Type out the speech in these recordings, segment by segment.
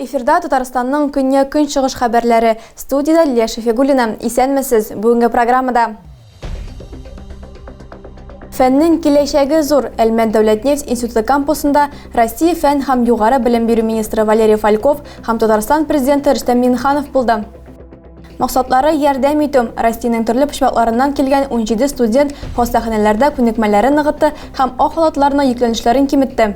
Эфирда Татарстанның көньяк-көнчыгыш хәбәрләре. Студиядә Лилия Шәфигуллина. Исәнмесез. Бүгенге программада Фәннең киләчәге зур. Әлмәт дәүләт нефть институты кампусында Россия фән һәм югары белем бирү министры Валерий Фальков һәм Татарстан президенты Рөстәм Миңнеханов булды. Максатлары ярдәм итү. Россиянең төрле почмакларыннан килгән 17 студент хастаханәләрдә күнекмәләрен ныгытты һәм ак халатларның йөкләнешләрен киметте.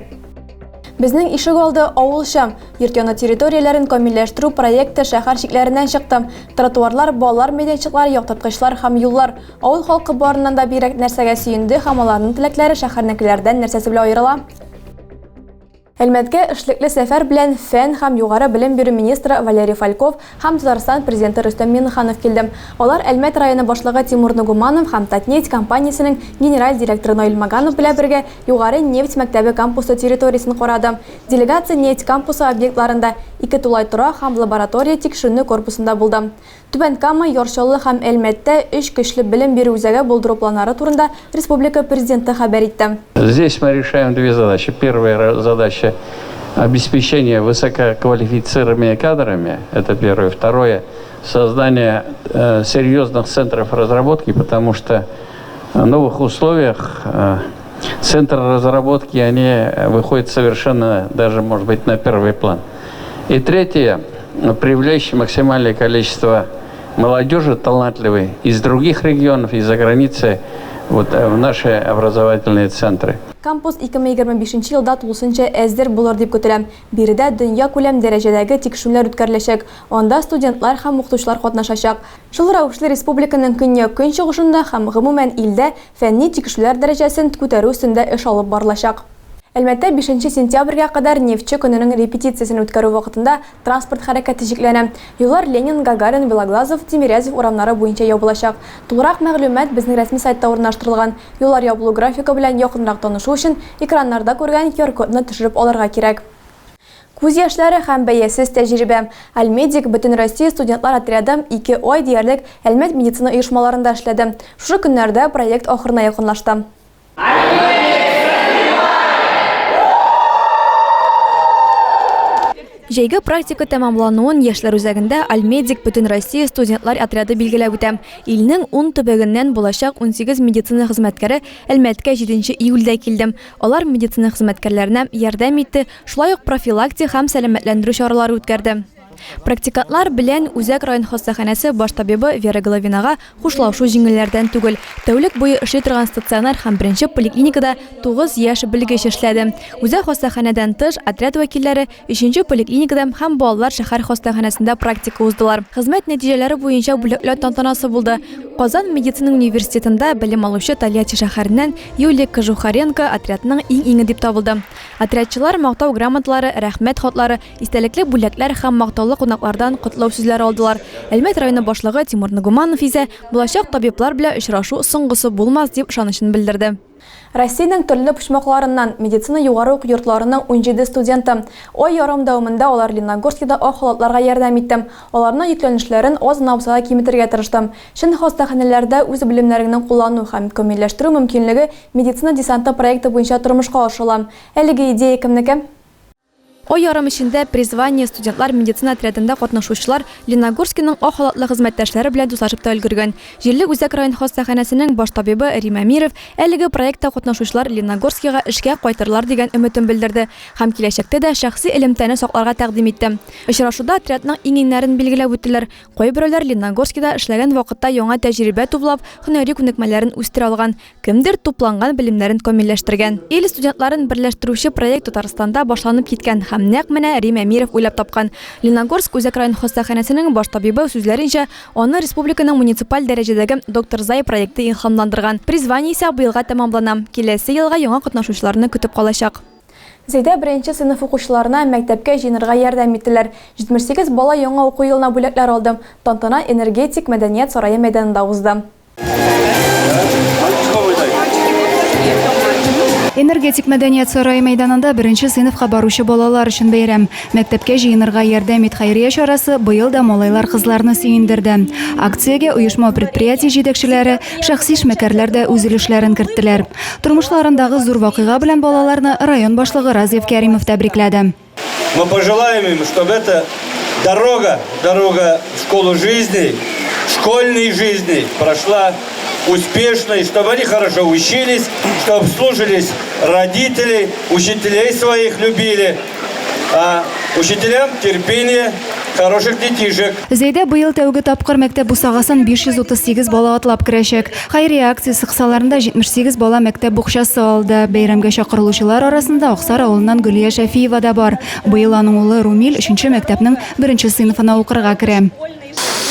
Безнең ишек алды авылча. Йорт яны территорияләрен камилләштерү проекты шәһәр чикләреннән чыкты. Тротуарлар, балалар мәйданчыклары, яктырткычлар һәм юллар. Авыл халкы барыннан да бигрәк нәрсәгә сөенде һәм аларның теләкләре шәһәрнекеләрдән нәрсәсе белән аерыла? Әлмәткә эшлекле сәфәр белән фән һәм югары белем бирү министры Валерий Фальков һәм Татарстан Президенты Рөстәм Миңнеханов килде. Алар Әлмәт районы башлыгы Тимур Нагуманов һәм Татнефть компаниясенең генераль директоры Наил Маганов белән бергә Югары нефть мәктәбе кампусы территориясен карады. Делегация нефть кампусы объектларында, ике тулай торак һәм лаборатория тикшеренү корпусында булды. Түбән Кама, Яр Чаллы һәм Әлмәттә өч көчле белем бирү үзәге булдыру планнары турында республика Президенты хәбәр итте. Здесь мы решаем две задачи. Первая задача – обеспечение высококвалифицированными кадрами, это первое. Второе – создание э, серьезных центров разработки, потому что в новых условиях э, центры разработки, они выходят совершенно даже, может быть, на первый план. И третье – привлечь максимальное количество молодежи талантливой из других регионов, из-за границы вот, э, в наши образовательные центры. Кампус 2025 елда тулысынча әзер булыр дип көтелә. Биредә дөньякүләм дәрәҗәдәге тикшерүләр үткәреләчәк, анда студентлар һәм укытучылар катнашачак. Шул рәвешле республиканың көньяк-көнчыгышында һәм гомумән илдә фәнни тикшерүләр дәрәҗәсен күтәрү өстендә эш алып барылачак. Әлмәттә бишенче сентябрьгә кадәр Нефтьче көненең репетициясен үткәрү вакытында транспорт хәрәкәте чикләнә. Юллар Ленин, Гагарин, Белоглазов, Тимирязев урамнары буенча ябылачак. Тулырак мәгълүмат безнең рәсми сайтта урнаштырылган. Юллар ябылу графигы белән якынрак танышу өчен экраннарда күргән QR-кодны төшереп алырга кирәк. Күз яшьләре һәм бәясез тәҗрибә. Альмедик Бөтенроссия студентлар отряды ике ай диярлек Әлмәт медицина оешмаларында эшләде. Шушы көннәрдә проект ахырына якынлашты. Җәйге практика тәмамлануын Яшьләр үзәгендә Альмедик Бөтенроссия студентлар отряды билгеләп үтә. Илнең ун төбәгеннән булачак 18 медицина хезмәткәре Әлмәткә 7 июльдә килде. Алар медицина хезмәткәрләренә ярдәм итте, шулай ук профилактик һәм сәламәтләндерү чаралары үткәрде. Практикантлар белән Үзәк район хастаханәсе баш табибы Вера Головинага хушлашу җиңелләрдән түгел. Тәүлек буе эшли торган стационар һәм беренче поликлиникада 9 яшь белгеч эшләде. Үзәк хастаханәдән тыш, отряд вәкилләре өченче поликлиникада һәм балалар шәһәр хастаханәсендә практика уздылар. Хезмәт нәтиҗәләре буенча бүләкләү тантанасы булды. Казан медицина университетында белем алучы Тольятти шәһәреннән Юлия Кожухаренко отрядның иң-иңе дип табылды. Отрядчылар Мактау грамоталары, Рәхмәт хатлары, Истәлекле бүләкләр һәм мактаулы кунаклардан котлау сүзләре алдылар. Әлмәт районы башлыгы Тимур Нагуманов исә булачак табиблар белән очрашу соңгысы булмас дип ышанычын белдерде. Россиянең төрле почмакларыннан медицина югары уку йортларының 17 студенты. Ай ярым дәвамында алар Лениногорскида ак халатларга ярдәм итте. Аларның йөкләнешләрен аз гына булса да киметергә тырышты. Чын хастаханәләрдә үз белемнәреңне куллану һәм камилләштерү мөмкинлеге Медицина десанты проекты буенча тормышка ашырыла. Әлеге идея кемнеке? Ай ярым эчендә Призвание студентлар медицина отрядында катнашучылар Лениногорскиның ак халатлы хезмәттәшләре белән дуслашып та өлгергән. Җирле үзәк район хастаханәсенең баш табибы Рим Әмиров әлеге проектта катнашучылар Лениногорскига эшкә кайтырлар дигән өметен белдерде һәм киләчәктә дә шәхси элемтәне сакларга тәкъдим итте. Очрашуда отрядның иң-иңнәрен билгеләп үттеләр. Кайберәүләр Лениногорскида эшләгән вакытта яңа тәҗрибә туплап, һөнәри күнекмәләрен үстерә алган. Кемдер тупланган белемнәрен камилләштергән. Ил студентларын берләштерүче проект Татарстанда башланып киткән һәм нәкъ менә Рим Әмиров уйлап тапкан. Лениногорск үзәк район хастаханәсенең баш табибы сүзләренчә, аны республиканың муниципаль дәрәҗәдәге Доктор Зай проекты илһамландырган. Призвание исә быелга тәмамлана, киләсе елга яңа катнашучыларны көтеп калачак. Зәйдә беренче сыйныф укучыларына мәктәпкә җыенырга ярдәм иттеләр. 78 бала яңа уку елына бүләкләр алды. Тантана Энергетик мәдәният сарае мәйданында узды. Энергетик мәдәният сарае мәйданында беренче сыйныфка баручы балалар өчен бәйрәм. Мәктәпкә җыенырга ярдәм ит хәйрия чарасы быел да малайлар-кызларны сөендерде. Акциягә оешма-предприятие җитәкчеләре, шәхси эшмәкәрләр дә үз өлешләрен керттеләр. Тормышларындагы зур вакыйга белән балаларны район башлыгы Разиф Кәримов тәбрикләде. Мы пожелаем им, чтобы эта дорога, дорога в школу жизни, школьной жизни прошла успешно, и чтобы они хорошо учились, чтобы слушались родителей, учителей своих любили, а учителям терпение, хороших детишек. Зәйдә быел тәүге тапкыр мәктәп бусагасын 538 бала атлап керәчәк. Хәйрия акциясе кысаларында 78 бала мәктәп букчасы алды. Бәйрәмгә чакырылучылар арасында Аксар авылыннан Гөлия Шәфиева да бар. Быел аның улы Румил өченче мәктәпнең беренче сыйныфына укырга керә.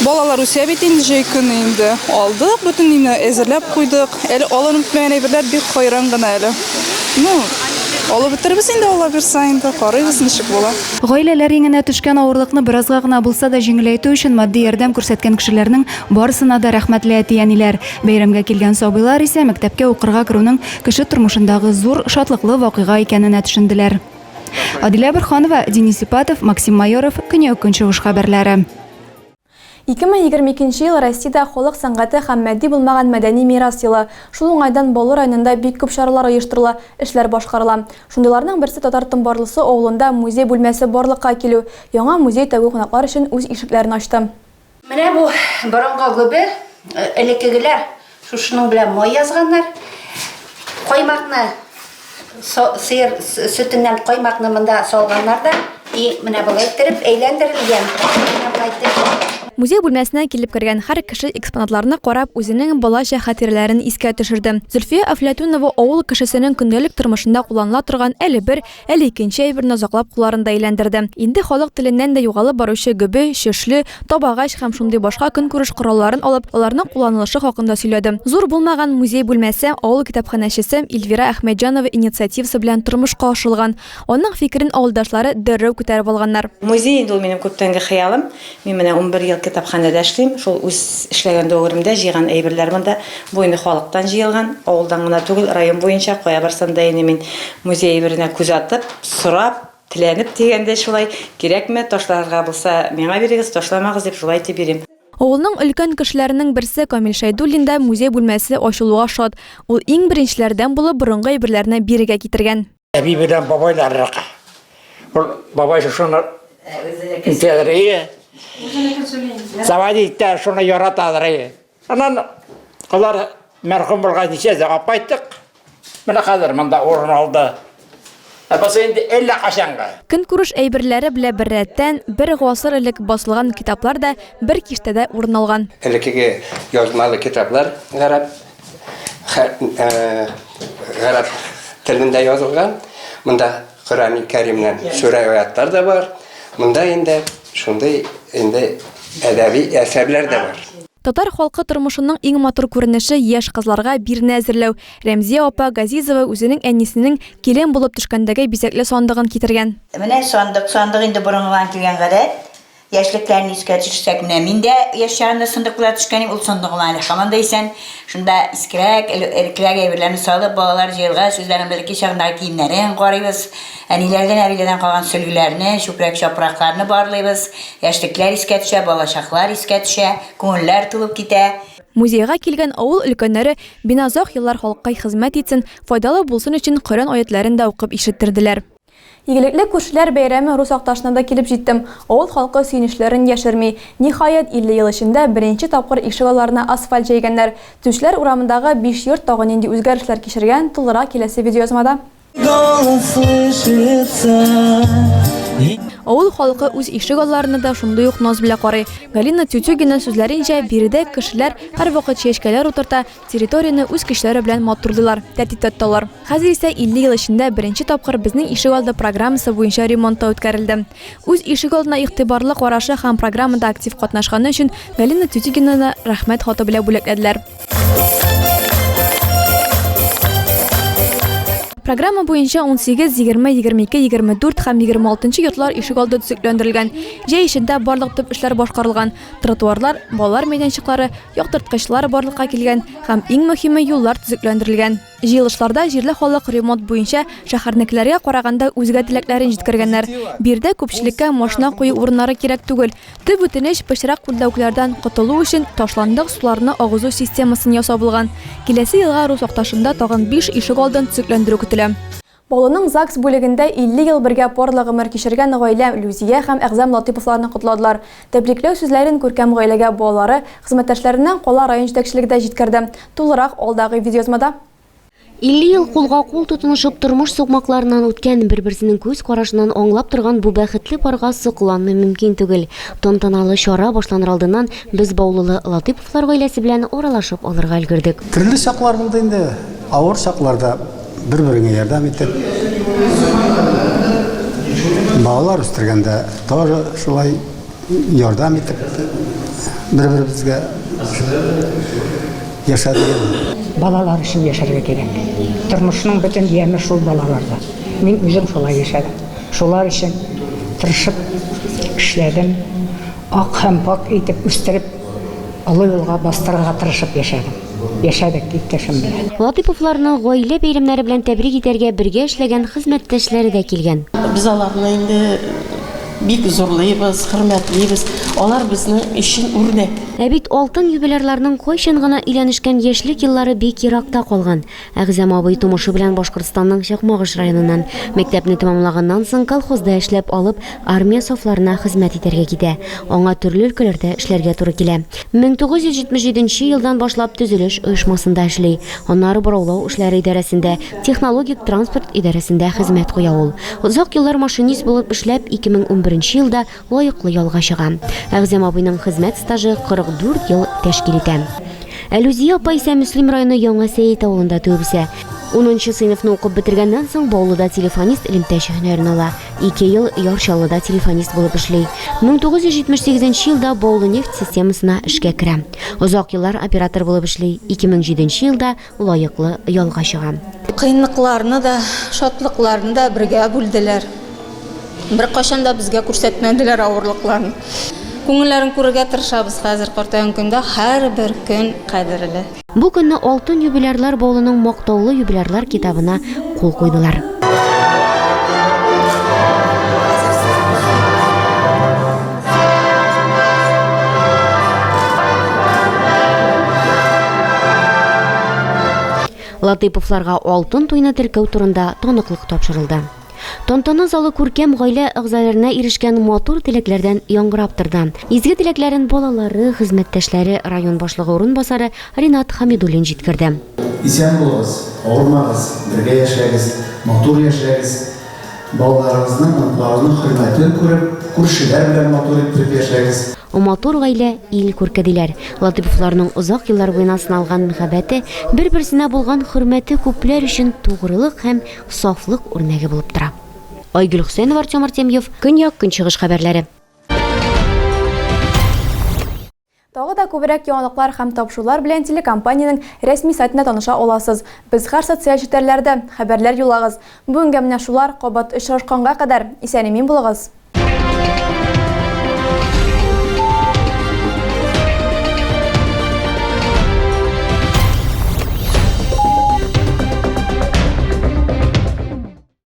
Балалар үсә бит инде, җәй көне инде алдык, бөтен өйне әзерләп куйдык. Әле алынып бетмәгән әйберләр бик хайран гына әле. Ну, алып бетербез инде, Алла бирса инде, карыйбыз ничек була. Гаиләләр иңенә төшкән авырлыкны беразга гына булса да җиңеләйтү өчен матди ярдәм күрсәткән кешеләрнең барысына да рәхмәтле әти-әниләр. Бәйрәмгә килгән сабыйлар исә мәктәпкә укырга керүнең кеше тормышындагы зур, шатлыклы вакыйга икәненә төшенделәр. Адилә Борһанова, Денис Ипатов, Максим Майоров, Көньяк-Көнчыгыш хәбәрләре. 2022 ел Россиядә халык сәнгате һәм матди булмаган мәдәни мирас елы. Шул уңайдан Баулы районында бик күп чаралар оештырыла, эшләр башкарыла. Шундыйларның берсе Татар Томбарлысы авылында музей бүлмәсе барлыкка килү. Яңа музей тәүге кунаклар өчен үз ишекләрен ачты. Менә бу борынгы гөбе, элеккегеләр шушының белән май язганнар. Каймакны сыер сөтеннән каймакны монда салганнар да, и менә болай иттереп әйләндерелгән. Менә болай иттереп. Музей бүлмәсенә килеп кергән һәр кеше экспонатларны карап, үзенең балача хатирәләрен искә төшерде. Зөлфия Әфләтүнова авыл кешесенең көндәлек тормышында кулланыла торган әле бер, Әле икенче әйберне озаклап кулларында әйләндерде. Инде халык теленнән дә югалып баручы гөбе, чөшле, табагач һәм шундый башка көнкүреш коралларын алып, аларның кулланылышы хакында сөйләде. Зур булмаган музей бүлмәсе авыл китапханәчесе Эльвира Әхмәтҗанова инициативасы белән тормышка ашырылган. Аның фикерен авылдашлары дәррәү күтәреп алганнар. Музей инде ул минем күптәнге хыялым. Мин менә 11 ел китапханәдә эшлим. Шул үз эшләгән дәверемдә җыйган әйберләр монда. Бу инде халыктан җыелган, авылдан гына түгел, район буенча кая барсам да инде мин музей әйберенә күз атып, сорап, теләнеп дигәндәй шулай, кирәкме, ташларга булса, миңа бирегез, ташламагыз дип шулай итеп йөрим. Авылның өлкән кешеләренең берсе Камил Шәйдуллин да музей бүлмәсе ачылуга шат. Ул иң беренчеләрдән булып борынгы әйберләрне бирегә китергән. Әби белән бабайларырак. Ул бабай шуны итәдер, ие. Заводить итә, шуны яратадыр, ие. Аннан алар мәрхүм булгач ничә алып кайттык. Менә хәзер монда урын алды. Ә бусы инде әллә кайчангы. Көнкүреш әйберләре белән беррәттән, бер гасыр элек басылган китаплар да бер киштәдә урын алган. Элеккеге язмалы китаплар гарәп Гарәп телендә язылган. Монда Коръәни Кәримнән сүрә аятлар да бар. Монда инде шундый инде әдәби әсәрләр дә бар. Татар халкы тормышының иң матур күренеше яшь кызларга бирнә әзерләү. Рәмзия апа Газизова үзенең әнисенең килен булып төшкәндәге бизәкле сандыгын китергән. Менә сандык, сандык инде борынгыдан килгән гадәт. Яшьлекләрне искә төшерсәк, менә мин дә яшь чагында сындык белән төшкән идем, ул сандыгым әле һаман да исән. Шунда искерәк, элеккерәк әйберләрне салып, балалар җыелгач, үзләренең бәләкәй чагындагы киемнәрен карыйбыз, әниләрдән, әбиләрдән калган сөлгеләрне, чүпрәк-чапракларны барлыйбыз. Яшьлекләр искә төшә, балачаклар искә төшә, күңелләр тулып китә. Музейга килгән авыл өлкәннәре бина озак еллар халыкка хезмәт итсен, файдалы булсын өчен Коръән аятьләрен дә укып ишеттерделәр. Игелекле күршеләр бәйрәме Рус Акташына да килеп җитте. Авыл халкы сөенечләрен яшерми. Ниһаять, 50 ел эчендә беренче тапкыр ишегалларына асфальт җәйгәннәр. Төзүчеләр урамындагы биш йорт тагы нинди үзгәрешләр кичергән, тулырак киләсе видеоязмада. Авыл халкы үз ишегалларына да шундый ук наз белән карый. Галина Тютюгина сүзләренчә, биредә кешеләр һәрвакыт чәчкәләр утырта, Территорияне үз көчләре белән матурлыйлар, тәртиптә тоталар. Хәзер исә 50 ел эчендә беренче тапкыр Безнең ишегалды программасы буенча ремонт та үткәрелде. Үз ишегалдына игътибарлы карашы һәм программада актив катнашканы өчен Галина Тютюгинаны Рәхмәт хаты белән бүләкләделәр. Программа буенча 18, 20, 22, 24 һәм 26 йортлар ишегалды төзекләндерелгән. Җәй эчендә барлык төп эшләр башкарылган. Тротуарлар, балалар мәйданчыклары, яктырткычлар барлыкка килгән һәм иң мөһиме юллар төзекләндерелгән. Җыелышларда җирле халык ремонт буенча шәһәрнекеләргә караганда үзгә теләкләрен җиткергәннәр. Биредә күпчелеккә машина кую урыннары кирәк түгел. Төп үтенеч пычрак күлдәүкләрдән котылу өчен ташландык суларны агызу системасын ясау булган. Киләсе елга Рус Акташында тагын биш ишегалдын төзекләндерү көтелә. Баулының ЗАГС бүлегендә 50 ел бергә парлы гомер кичергән гаилә Люзия һәм Әгъзам Латыйповларны котладылар. Тәбрикләү сүзләрен күркәм гаиләгә балалары, хезмәттәшләреннән кала район җитәкчелеге дә җиткерде. Тулырак алдагы видеоязмада. 50 ел кулга-кул тотынышып тормыш сукмакларыннан үткән, бер-берсенең күз карашыннан аңлап торган бу бәхетле парга сокланмый мөмкин түгел. Тантаналы чара башланыр алдыннан без баулылы Латыйповлар гаиләсе белән аралашып алырга өлгердек. Төрле чаклар булды инде, авыр чакларда бер-береңә ярдәм итеп, балалар үстергәндә тоже шулай ярдәм итеп бер-беребезгә яшәдек инде. Балалар өчен яшәргә кирәк. Тормышның бөтен яме шул балаларда. Мин үзем шулай яшәдем. Шулар өчен тырышып эшләдем. Ак һәм пакь итеп үстереп, олы юлга бастырырга тырышып яшәдем. Яшәдек иптәшем белән. Латыйповларны гаилә бәйрәмнәре белән тәбрик итәргә бергә эшләгән хезмәттәшләре дә килгән. Без аларны инде бик зурлыйбыз, хөрмәтлибез. Алар безнең өчен үрнәк. Ә бит алтын юбилярларның кайчан гына өйләнешкән яшьлек еллары бик еракта калган. Әгъзам абый тумышы белән Башкортстанның Чакмагыш районыннан. Мәктәпне тәмамлаганнан соң колхозда эшләп алып, армия сафларына хезмәт итәргә китә. Аңа төрле өлкәләрдә эшләргә туры килә. 1977 нче елдан башлап төзелеш оешмасында эшли. Аннары бораулау эшләре идарәсендә, технологик транспорт идарәсендә хезмәт куя ул. Озак еллар машинист булып эшләп, 2011 нче елда лаеклы ялга чыга. Әгъзам абыйның хезмәт стажы 44 ел тәшкил итә. Ә Лүзия апа исә Мөслим районы Яңа Сәет авылында туып үсә. Унынчы сыйныфны укып бетергәннән соң Баулыда телефонист-элемтәче һөнәрен ала. Ике ел Яр Чаллыда телефонист булып эшли. 1978 елда Баулы нефть системасына эшкә керә. Озак еллар оператор булып эшли. 2007 елда лаеклы ялга чыга. Кыенлыкларны да, шатлыкларны да бергә бүлделәр. Беркайчан да безгә күрсәтмәделәр авырлыкларын. Күңелләрен күрергә тырышабыз хәзер картайган көндә һәрбер көн кадерле. Бу көнне алтын юбилярлар Баулының мактаулы юбилярлар китабына кул куйдылар. Латыйповларга алтын туйны теркәү турында таныклык тапшырылды. Тантана залы күркәм гаилә әгъзаларына ирешкән матур теләкләрдән яңгырап торды. Изге теләкләрен балалары, хезмәттәшләре, район башлыгы урынбасары Ринат Хамидуллин җиткерде. Исән булыгыз, авырмагыз, бергә яшәгез, матур яшәгез, балаларыгызның, оныкларыгызның хөрмәтен күреп, күршеләр белән матур иттереп яшәгез. Матур гаилә, ил күрке, диләр. Латыйповларның озак еллар буена сыналган мәхәббәте, бер-берсенә булган хөрмәте күпләр өчен тугрылык һәм сафлык үрнәге булып тора. Айгөл Хөсәенова, Артем Артемьев, Көньяк-Көнчыгыш хәбәрләре. Тагы да күбрәк яңалыклар һәм тапшырулар белән телекомпаниянең рәсми сайтында таныша аласыз. Без һәр социаль челтәрләрдә, хәбәрләр юллагыз. Бүгенгә менә шулар, кабат очрашканга кадәр, исән-имин булыгыз!